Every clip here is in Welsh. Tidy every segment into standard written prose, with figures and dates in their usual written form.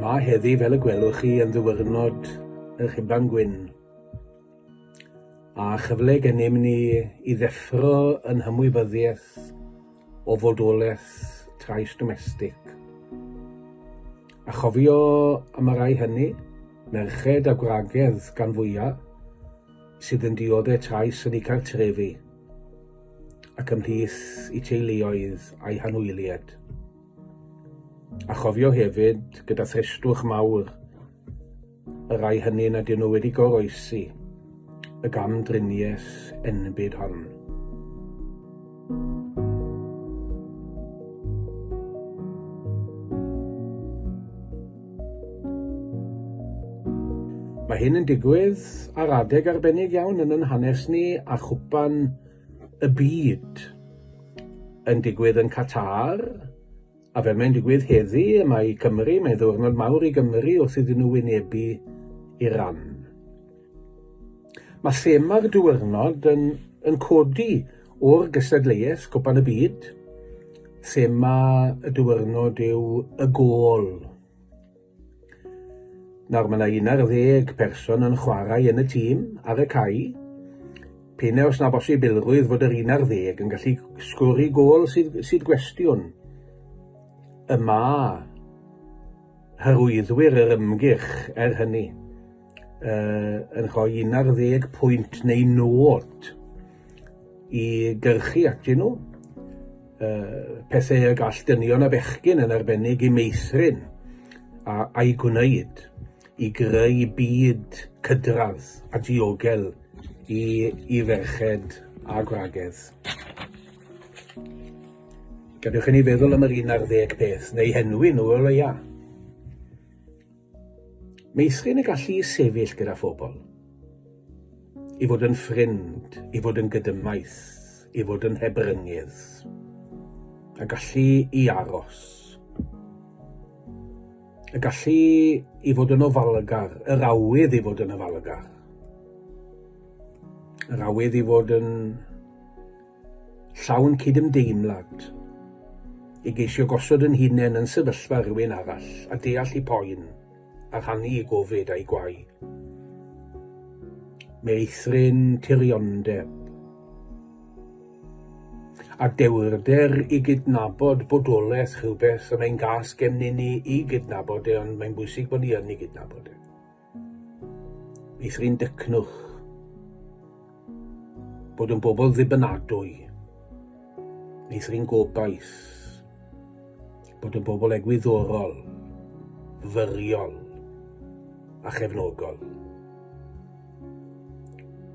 Mae heddi, fel y gwelwch chi, yn ddiwrnod y Rhuban Gwyn. A chyfle gennym ni i ddeffro yn hymwybyddiaeth o fodolaeth trais domestig. A chofio am y rhai hynny, merched a gwragedd gan fwyaf, sydd yn dioddef trais yn eu cartrefi ac ymhlith eu teuluoedd a'u hanwyliaid. A chofio hefyd, gyda thristwch mawr, y rhai hynny nad ydyn nhw wedi goroesi y gamdriniaeth enbyd hon. Mae hyn yn digwydd ar adeg arbennig iawn yn yn hanes ni a chwpan y byd yn digwydd yn Qatar a fel mae'n digwydd heddi mae Cymru, mae'n ddiwrnod mawr i Gymru wrth iddyn nhw wynebu Iran. Mae thema'r diwrnod yn, yn codi o'r gystadleuaeth Cwpan y Byd. Thema y diwrnod yw y gôl. Nawr mae yna 11 person yn chwarae yn y tîm ar y cae. P'un ai oes 'na bosibilrwydd fod yr 11 yn gallu sgori gôl sydd, sydd gwestiwn. Y mae hyrwyddwyr yr ymgyrch er hynny uh, yn rhoi 11 pwynt neu nod i gyrchu atyn nhw, uh, pethau y gall dynion a bechgyn yn arbennig i meithrin a, a'i gwneud i greu byd cydradd a diogel i, i ferched a gwragedd. Gadewch i ni feddwl am yr 11 peth, neu henwi nhw o leia. Meithrin y gallu i sefyll gyda phobl, i fod yn ffrind, i fod yn gydymaith, i fod yn hebryngydd, y gallu i aros, y gallu i fod yn ofalgar, yr awydd i fod yn ofalgar, yr awydd i fod yn llawn cydymdeimlad, i geisio gosod yn hunain yn sefyllfa rhywun arall a deall eu poen a rhannu eu gofid a'u gwae. Meithrin tiriondeb a dewrder i gydnabod bodolaeth rhywbeth y mae'n gas gennym ni i gydnabod e, ond mae'n bwysig bod ni yn ei gydnabod e. Meithrin dycnwch. Bod yn bobl ddibynadwy. Meithrin gobaith. Bod yn bobl egwyddorol, fyriol a chefnogol.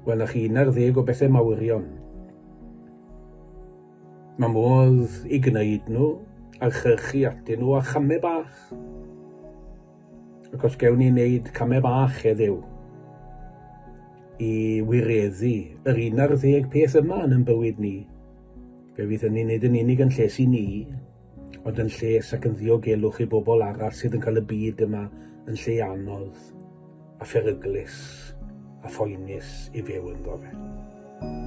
Wel, na chi 11 o bethau mawrion. Mae modd i gwneud nhw a chyrchu atyn nhw a chamau bach. Ac os gewn ni wneud camau bach heddiw i wireddu yr 11 peth yma yn ein bywyd ni, fe fydd hynny nid yn unig yn lles i ni, ond yn lles ac yn ddiogelwch i bobl arall sydd yn cael y byd yma yn lle anodd a pheryglus a phoenus i fyw ynddo fe.